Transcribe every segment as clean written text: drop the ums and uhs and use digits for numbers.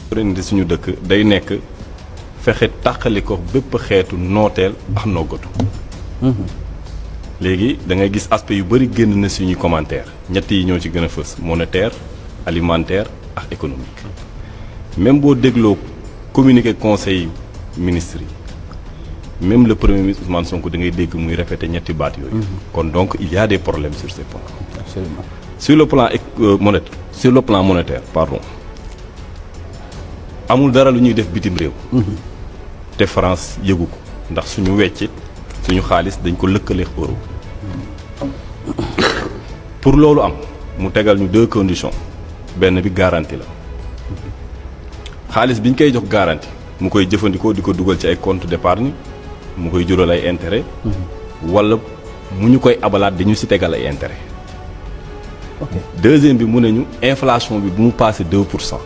souveraineté suñu dëkk day nekk fexe tàqali ko bépp xeetu nooteel ak noggatu. léegi da ngay gis aspect yu bëri génn na suñuy commentaire ñett yi ñoo ci gën a fës monétaire alimentaire ak économique même boo dégloo communiqué conseil ministre yi même le premier ministre Ousmane Sonko da ngay dégg muy répété ñetti baat yooyu. kon donc il y a des problèmes sur ces points. Absolument. sur le plan monétaire pardon amul dara lu ñuy def bitim réew. te France yëgu ko ndax suñu weccit suñu xaalis dañ ko lëkkaleex euro. pour loolu am mu tegal ñu 2 conditions benn bi garantie la xaalis bi ñu koy jox garantie mu koy jëfandikoo di ko dugal ci ay compte d'épargne mu koy jural ay intérêt wala mu ñu koy abalaat dañu ci tegal ay intérêt. deuxième bi mu ne ñu inflation bi bu mu passé 2%.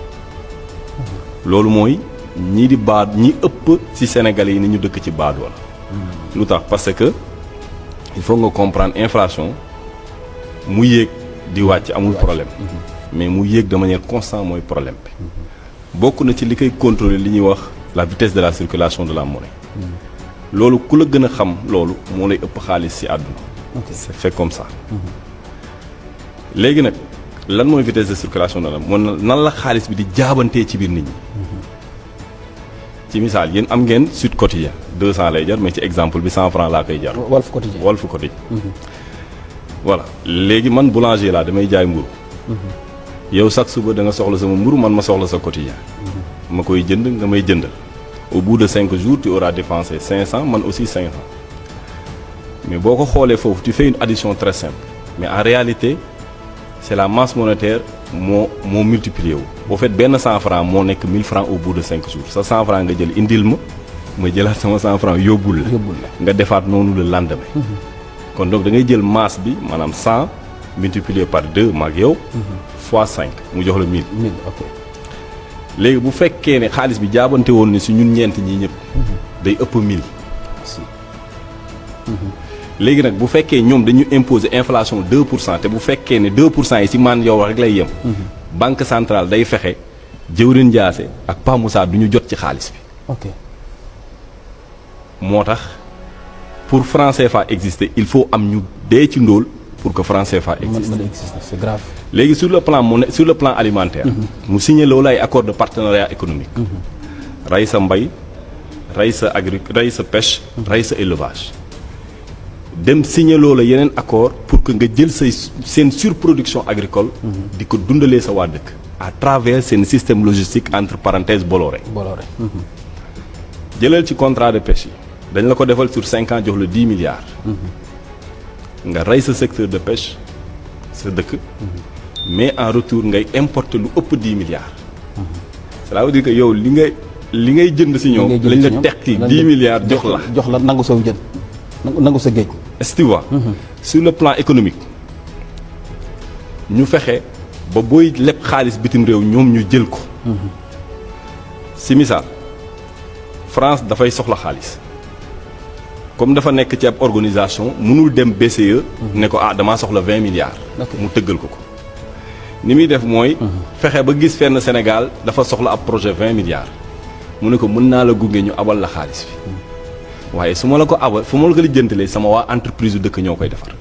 loolu mooy ñii di ñi ëpp ci Sénégalais yi ni ñu dëkk ci baadoo la. lu tax parce que il faut nga comprendre inflation mu yéeg di wàcc amul problème. mais mu yéeg de manière constante mooy problème bi. bokk na ci li koy contrôler li ñuy wax la vitesse de la circulation de la monnaie. loolu ku la gën a xam loolu moo lay ëpp xaalis ci àdduna. c'est fait comme ça. léegi nag lan mooy vitesse de circulation de la monnaie nan la xaalis bi di jaabantee ci biir nit ñi. ci misaal yéen am ngeen Sud Quotidien 200 lay jar mais ci exemple bi 100 francs laa koy jar. Walf Quotidien Walf Quotidien. voilà léegi man boulanger laa damay jaay mburu yow chaque suba da nga soxla sama mburu man ma soxla sa quotidien ma koy jënd nga may jëndal au bout de 5 jours tu auras dépensé 500 man aussi 500 mais boo ko xoolee foofu tu fais une addition très simple mais en réalité c'est la masse monétaire moo multiplié wu. boo fait benn 100 francs moo nekk 1000 francs au bout de 5 jours sa 100 francs nga jël indil ma jëlaat sama 100 francs yóbbul la nga defaat noonu le lendemain. kon donc da ngay jël masse bi maanaam 100 multiplié par 2 maag yow. fois 5 mu jox la 1000. 1000 ok. léegi bu fekkee ne xaalis bi jaabante woon ni si ñun ñeent ñii ñëpp. day ëpp 1000. léegi nag bu fekkee ñoom dañu imposer inflation 2% te bu fekkee ne 2% yi ci man yow rek lay yem. banque centrale day fexe jëwrin Ndiasse ak Pa Moussa du ñu jot ci xaalis bi. ok. moo tax pour franc CFA exister il faut am ñu dee ci ndóol pour que franc CFA existe. c'est grave. léegi sur le plan alimentaire. mu signé loolu ay accord de partenariat économique. rey sa mbay rey sa rey sa pêche. rey sa élevage. dem signé loola yeneen accord pour que nga jël seen surproduction agricole. di ko dundalee sa waa dëkk. à travers seen système logistique entre parenthèses Bolloré. jëlal ci contrat de pêche yi dañ la ko defal sur 5 ans jox la 10 milliards. nga rey sa secteur de pêche sa dëkk. mais en retour ngay importer lu ëpp 10 milliards. cela veut dire que yow li ngay jënd si ñoom. lañ la tekki 10 milliards jox la nangu sa jën nangu sa géej. est-ce que tu vois. sur le plan économique ñu fexe ba booy leb xaalis bitim réew ñoom ñu jël ko. si misaal France dafay soxla xaalis comme dafa nekk ci ab organisation mënul dem BCE. ne ko damaa soxla 20 milliards. mu tëggal ko. ni muy def mooy. fexe ba gis fenn Sénégal dafa soxla ab projet 20 milliards. mu ne ko mën naa la gunge ñu abal la xaalis bi. waaye su ma la ko abal fu ma la ko lijjantalee sama waa entreprise yu dëkk ñoo koy defar.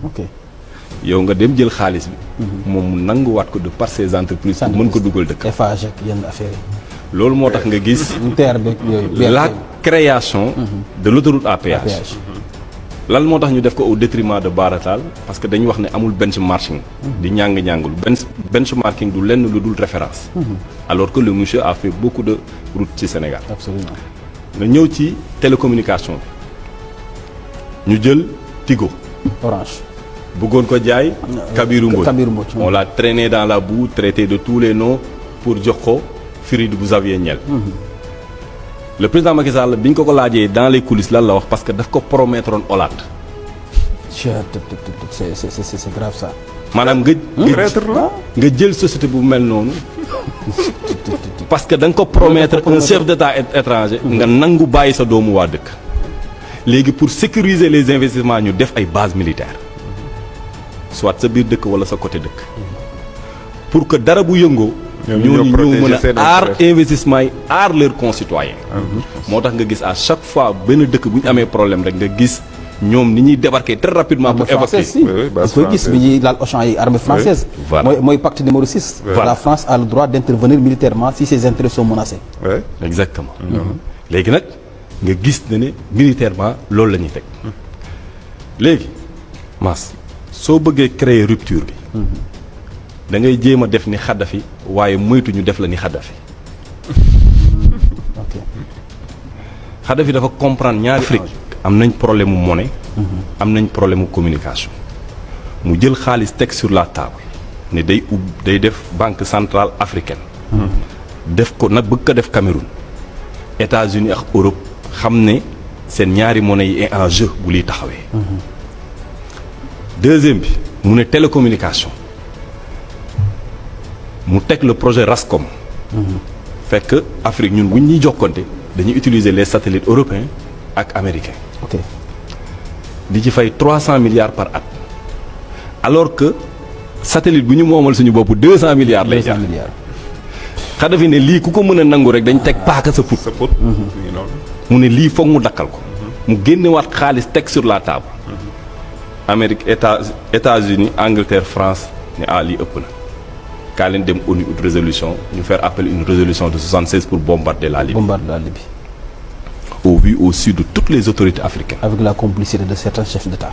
yow nga dem jël xaalis bi. moom mu nanguwaat ko de par ces entreprises. pour mën ko dugal dëkk. Eiffage ak yenn affaires yi. loolu moo tax nga gis. la création. de l'autoroute à péage. lan moo tax ñu def ko au détriment de Baratal parce que dañu wax ne amul benchmarking. di ñàng-ñàngul benchmarking du lenn lu dul référence. alors que le monsieur a fait beaucoup de routes ci Sénégal. Absolument. nga ñëw ci télécommunication bi ñu jël Tigo. Orange. bëggoon ko jaay. Kabirou Mbodj on l'a traîné dans la boue traité de tous les noms pour jox ko Free Xavier Niel. le président Macky Sall bi ñu ko laajee dans les coulisses lan la wax parce que daf ko promettroon Hollande. c'est grave ça. maanaam nga jël société bu mel noonu. parce que da nga ko promettre un chef d'état étranger. nga nangu bàyyi sa doomu waa dëkk. léegi pour sécuriser les investissements ñu def ay bases militaires. soit sa biir dëkk wala sa côté dëkk. pour que dara bu yëngoo ñoo mën a aar investissement yi aar leurs concitoyens. moo tax nga gis à chaque fois benn dëkk bu ñu amee problème rek nga gis ñoom ni ñuy débarquer très rapidement pour évacuer. parce que gis bi ñuy laal Auchan yi armée française. mooy pacte numéro 6. La France a le droit d'intervenir militairement si ses intérêts sont menacés. Exactement. léegi nag nga gis ne militairement loolu la ñuy teg. léegi Mass soo bëggee créer rupture bi. da ngay jéem a def ni Kadhafi waaye moytu ñu def la ni Kadhafi. ok Kadhafi dafa comprendre ñaari Afrique am nañ problème mu monnaie. am nañ problème mu communication. mu jël xaalis teg sur la table ne day def banque centrale africaine. def ko nag bëgg ko def Cameroun. États-Unis ak Europe xam ne seen ñaari monnaie yi est en jeu bu liy taxawee. deuxième bi mu ne télécommunication. mu teg le projet Rascom. fekk Afrique ñun bu ñuy jokkonte dañuy utiliser les satellites européens ak américains. ok di ci fay 300 milliards par at. alors que satellite bu ñu moomal suñu bopp 200 milliards lay jar. 200 milliards. Kadhafi ne lii ku ko mën a nangu rek dañ teg paaka sa put. mu ne lii foog mu dakkal ko. mu génnewaat xaalis teg sur la table. Amérique États-Unis Angleterre France ne lii ëpp na. kaa leen dem ONU une résolution ñu faire appel une résolution de 76 pour bombarder la Libye. Au vu au sud de toutes les autorités africaines. Avec la complicité de certains chefs d'État.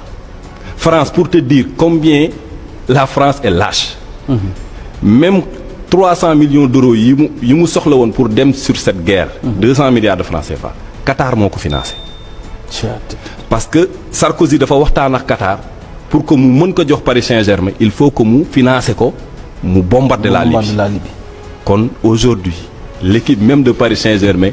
France, pour te dire combien la France est lâche. Même 300 millions d'euros yi mu soxla woon pour dem sur cette guerre. 200 milliards de francs CFA. Qatar moo ko financé. parce que Sarkozy dafa waxtaan ak Qatar pour que mu mën ko jox Paris Saint-Germain il faut que mu financé ko mu bombarder la Libye. kon aujourd'hui l'équipe même de Paris Saint-Germain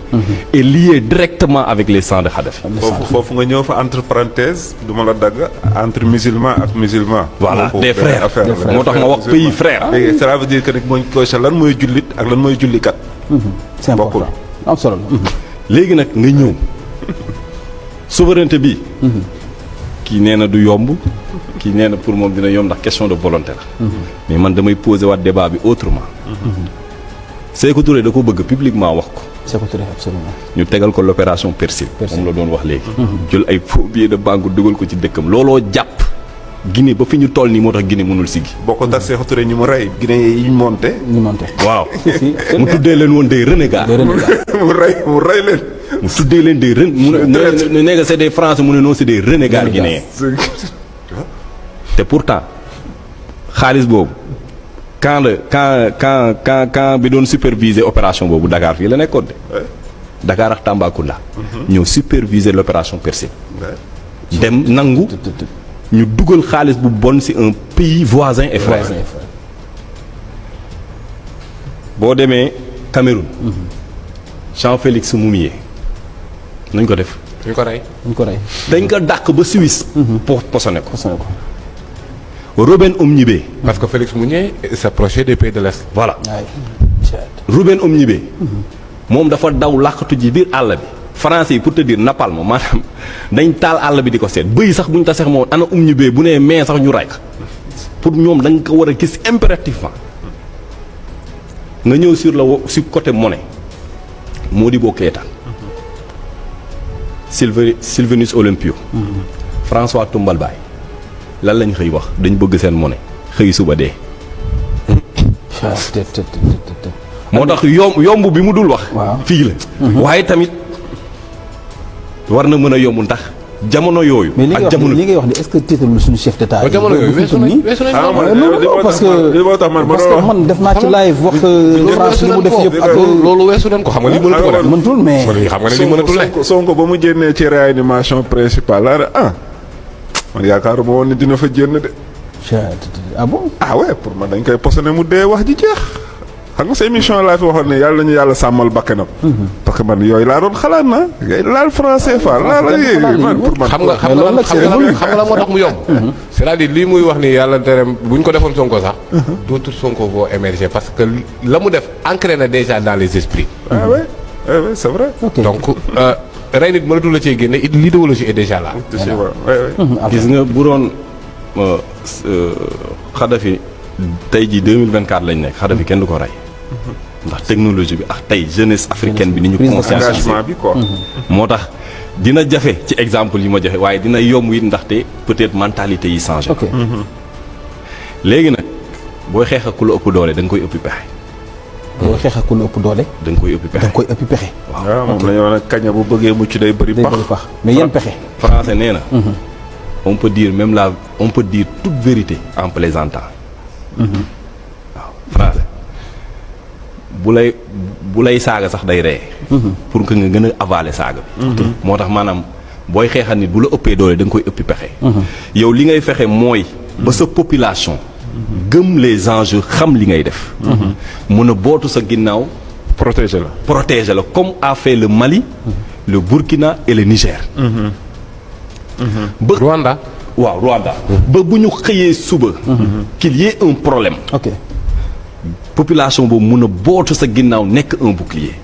est liée directement avec les sangs de Kadhafi. foofu nga ñëw fa entre parenthèses du ma la dagg entre musulman ak musulman. voilà des frères moo tax ma wax pays frère. léegi cela veut dire que nag mooy koy sa lan mooy jullit ak lan mooy jullikat. c'est important am solo la. léegi nag nga ñëw souveraineté bi. kii nee na du yomb kii nee na pour moom dina yomb ndax question de volonté la. mais man damay poser waat débat bi autrement. Sékou Touré da ko bëgg publiquement wax ko. Sékou Touré absolument. ñu tegal ko l'opération Persil. moom la doon wax léegi. jël ay faux billets de banque dugal ko ci dëkkam looloo jàpp. Guinée ba fi ñu toll nii moo tax Guinée mënul siggi. boo ko tax Sékou Touré ñu mu rey Guinée yi ñu monté. waaw mu tuddee leen woon des renégats. mu rey leen. mu tuddee leen des mu ne c'est des Français mu ne non c'est des renégats guinéens. te pourtant xaalis boobu. quand bi doon superviser opération boobu Dakar fii la nekkoon de. Dakar ak Tambacounda. ñoo superviser l'opération Persil. dem nangu ñu dugal xaalis bu bon ci un pays voisin et frère. boo demee Cameroun. Jean-Félix Moumié nañ ko def. ñu ko rey. dañ ko dàq ba Suisse. pour posone ko. Robben Omnibé. parce que Félix Moumié s'approchait des pays de l'Est. voilà Robben Omnibé. moom dafa daw làqatu ji biir àll bi. français yi pour te dire napalm maanaam dañ taal àll bi di ko seet bëy sax bu ñu taseex moom ana Omnibé bu nee mais sax ñu rey ko pour ñoom dañ ko war a gis impérativement. nga ñëw sur côté monnaie Modibo Keïta. Sylvanus Olympio. François Toumbalbaye. lan lañ xëy wax dañ bëgg seen monnaie xëy suba dee. moo tax yomb bi mu dul wax. fii la. waaye tamit war na mën a yomb ndax jamono yooyu. ak jamono li ngay wax ni est-ce que tiitalul suñu chef d'état yi. jamono yooyu weesu nañ parce que man def naa ci live wax France li mu def yëpp ak loolu weesu nañ ko xam nga li mënatu ko def. mënatul mais xam nga ne li mënatul ne. Sonko ba mu génnee ci réanimation principale man yaakaaruma woon ne dina fa génn de. ah bon. ouais pour man dañ koy posone mu dee wax ji jeex xam nga sa émission laa fi waxoon ne yàlla nañu yàlla sàmmal bakkanam. parce que man yooyu laa doon xalaat na laal français fa laal man pour man. xam nga la moo tax mu yomb. c'est-à-dire lii muy wax ni yàlla terem bu ñu ko defoon Sonko sax. d'autres Sonko vont émerger parce que la mu def ancré na déjà dans les esprits. ouais c'est vrai. donc. rey nit mënatul la cee génne l'idéologie est déjà là. gis nga bu doon Kadhafi tey jii 2024 lañ nekk Kadhafi kenn du ko rey. ndax technologie bi ak tey jeunesse africaine bi ni ñu conscientiser engagement bi quoi. moo tax dina jafe ci exemple yi ma joxe waaye dina yomb it ndaxte peut-être mentalité yi changé. ok léegi nag booy xeex ak ku la ëpp doole da nga koy ëppi pexe. boo xeex ak ku la ëpp doole. da nga koy ëppi da pexe. nga koy ëppi pexe. waaw moom la ñu wax kaña bu bëggee mucc day bëri day pax. bëri pax mais yan pexe. français nee na. on peut dire toute vérité en plaisantant. waaw français bu lay saaga sax day ree. pour que nga gën a avaler saaga bi. moo tax maanaam booy xeexal nit bu la ëppee doole da nga koy ëppi pexe. yow li ngay fexe mooy. ba sa population. gëm les enjeux xam li ngay def. mën a bootu sa ginnaaw. protéger la comme a fait le Mali. le Burkina et le Niger. ba Rwanda. waaw Rwanda. ba bu ñu xëyee suba. qu'il y ait un problème. ok population boobu mun a bootu sa ginnaaw nekk un bouclier.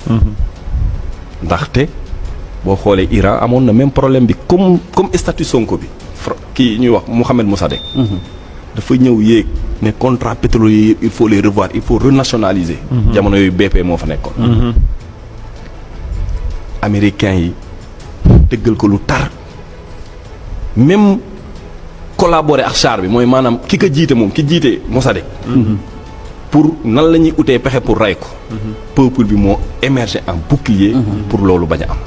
ndaxte boo xoolee Iran amoon na même problème bi comme statut Sonko bi. kii ñuy wax Mohamed Mossadegh. dafa ñëw yéeg ne contrat pétrolier il faut les revoir il faut renationaliser. jamono yooyu BP moo fa nekkoon. américains yi dëggal ko lu tar. même collaborer ak char bi mooy maanaam ki ko jiite moom ki jiite Mossadegh. pour nan la ñuy utee pexe pour rey ko. peuple bi moo émerger en bouclier. pour loolu bañ a am.